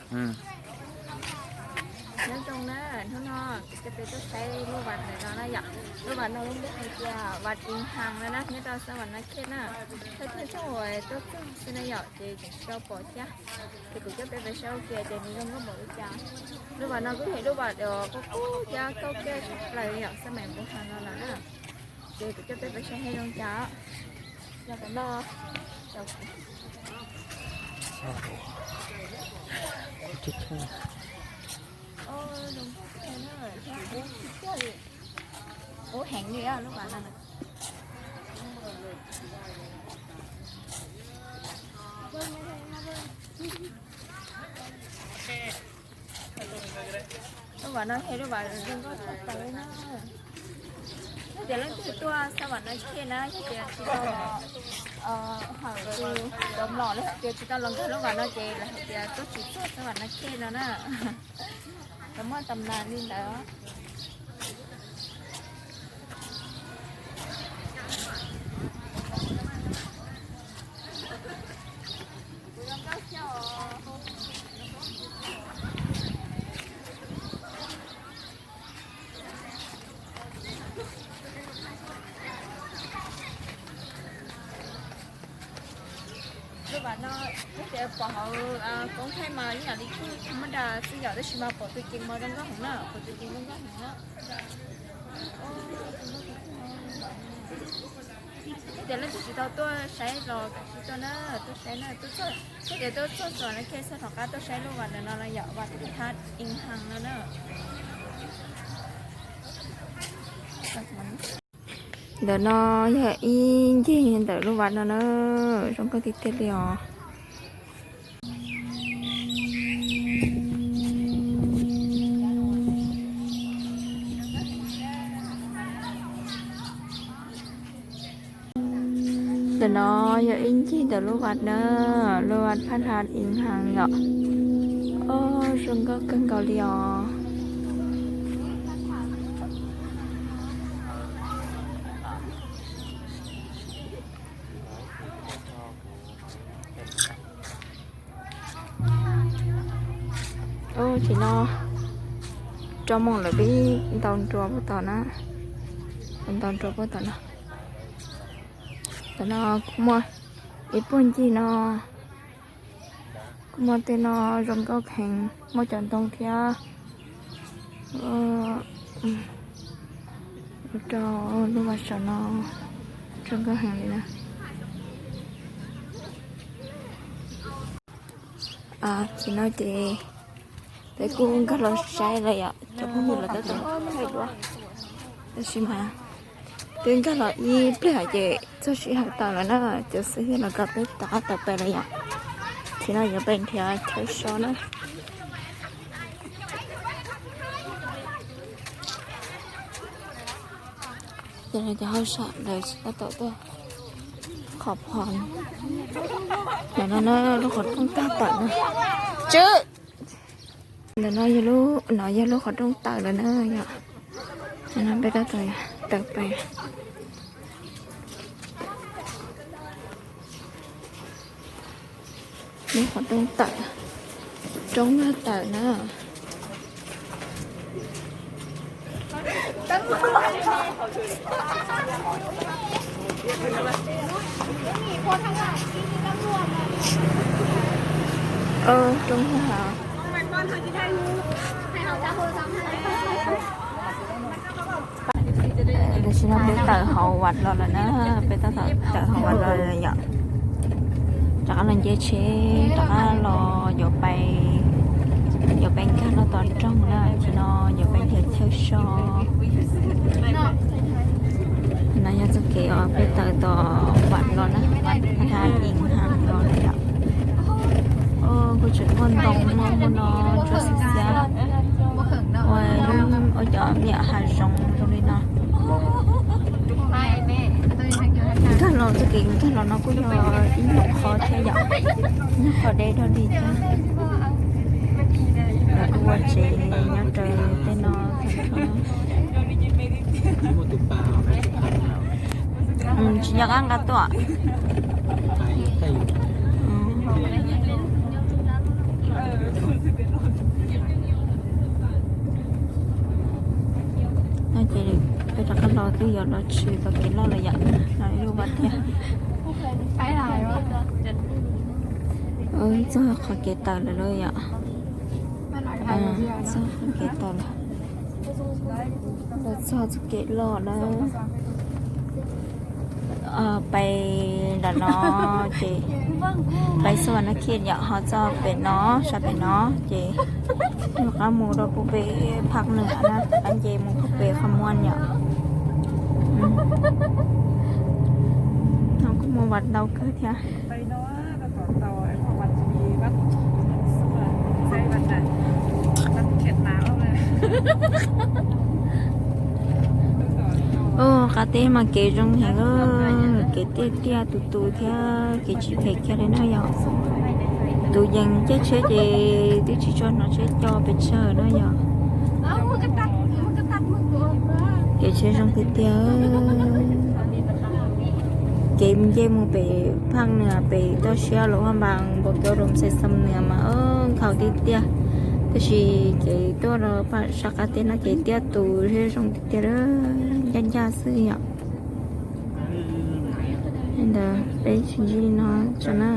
Nyob zoo na, hnub no kuv coj peb tuaj saib lub vas ntawm no na yom. Lub vas no lub npe hais tias vas Ing Has no na, nyob rau Xas Vas Nas Khej na. Thawj thawj zaug uas tuaj txog xwb na yom, ces tseem tsis tau pom thiab. Ces kuv coj peb pais saib ua ke ces nws zoo nkauj npaum li cas. Lub vas no kuj yog lub vas uas qub qub thiab kauj kiag tshaj plaws li yom, xab maim npuv has no lawm na. Ces kuv coj peb pais saib seb zoo cas. Los tom no. Ub heev li lub vas no. Lub vas no yog lub vas zoo nkauj tshaj plaws li na. Yog tias leej twg tuaj Xas Vas Nas Khej na, yog tias tsis tau los, hawm tus cov mlom los hais tias tsis tau los nkag lub vas no ces lawv hais tias tuaj tsis txog Xas Vas Nas Khej no na. Lawv muaj tam nas li ntawd. Lub vas no yog tias pom hauv koob thaij mas yeej yam li kuj tha mab nra xwb yom, tab sis mas pom tus ceev mas zoo nkauj heev na, pom tus ceev zoo nkauj heev na. Yog tias leej twg tsis tau tuaj saib los kav tsij tuaj na, tuaj saib na, tuaj txog, yog tias tuaj txog Xas Vas Nas Khej txhob rov qab tuaj saib lub vas ntawm no no yom, vas Thab Ing Has no na. Ntawm no yog ib ncig ntawm lub vas no na, zoo nkauj tiag tiag li os. Ntawm no yog ib ncig ntawm lub vas na, lub vas Thab Ing Has yom. Os, zoo nkauj kawg nkaus li os. Ub, tam sim no rau moos lawm peb ntaus nruas puag tom na, ntaus nruas puag tom no. Tam no kuj muaj ib puag ncig no, kuj muaj tej no zoo nkauj heev, muaj cov ntoo thiab. Ua rau lub vas saum no zoo nkauj heev li na. Tam sim no ces peb kuj nkag los saib lawm yom, cov phooj ywg lawv tab tom thaij duab. Tab sis mas twb nkag los ib pliag ces txog sij hawm tawm lawm na, cov xib hwb los kom peb rov qab tawm pem lawm yom. Tam sim no yuav pem nrhiav chaw so na. Ces no cov hauj sam lawv tab tom tuaj qhov phom. Ntawm no na, lub qhov rooj tag tawm na. Tswb, ntawm no yog lub, no yog lub qhov rooj tawm lawm na yom. Ntawm no peb tab tom tawm pem. Lub qhov rooj tawm, rooj tawm na. Rooj tag. Tam sim no peb tawm hauv vas los lawm na, peb tab tom tawm hauv vas los lawm yom. Rov qab los nce tsheb, rov qab los yuav pais, yuav pais nkag rau tom nroog na, tam sim no yuav pais nrhiav chaw so. No yog txoj kev uas peb tawm tom vas los na, vas Thab Ing Has los na yom. Kuj tseem muaj ntoo muaj muaj no ntsuab xiab xiab, ua lub, ua cov me nyuam hav zoov zoo li no. Nkag los txoj kev nkag los no kuj yog ib nyuag qhov thiab yom, ib nyuag qhov deb dog dig thiab. Lawv kuj ua tsev nyob rau tej no tag nrho. Tsis nco qab nqa tuaj. No ces peb rov qab los twb yuav los tshwm tau kev loj lawm yom, no ib lub vaj thiab. Txog qhov kev tawm lawm lauj yom. Txog qhov kev tawm lawm. Los txog txoj kev loj lawm. Pais nram no ces pais Xas Vas Nas Khias yom, ho txog pem no, sab pem no ces rov qab mus rau puag pem Phaj Nwm na, rov qab nce mus puag pem Qhov Muas yom. No kuj muaj vas ntau kawg thiab. Qab teb mas kev zoo heev, kev tiaj tiaj tus tus thiab kev tsis phem kiag li na yom. Tus yees caij tsheb ces twb tsis tshua hnov tsheb co pes tsawg na yom. Kev tsheb zoo tiag tiag. Kev nce mus pem Phaj Nwm pem toj siab Luam Phaj Npas npoo tuaj rau Xais Xas Nwm mas nkhaus tiag tiag. Tab sis kev tuaj rau sab qab teb no ces tiaj tus thiab zoo tiag tiag, ncaj ncaj xwb yom. Ntawd peb tsis ntsib li no tso na.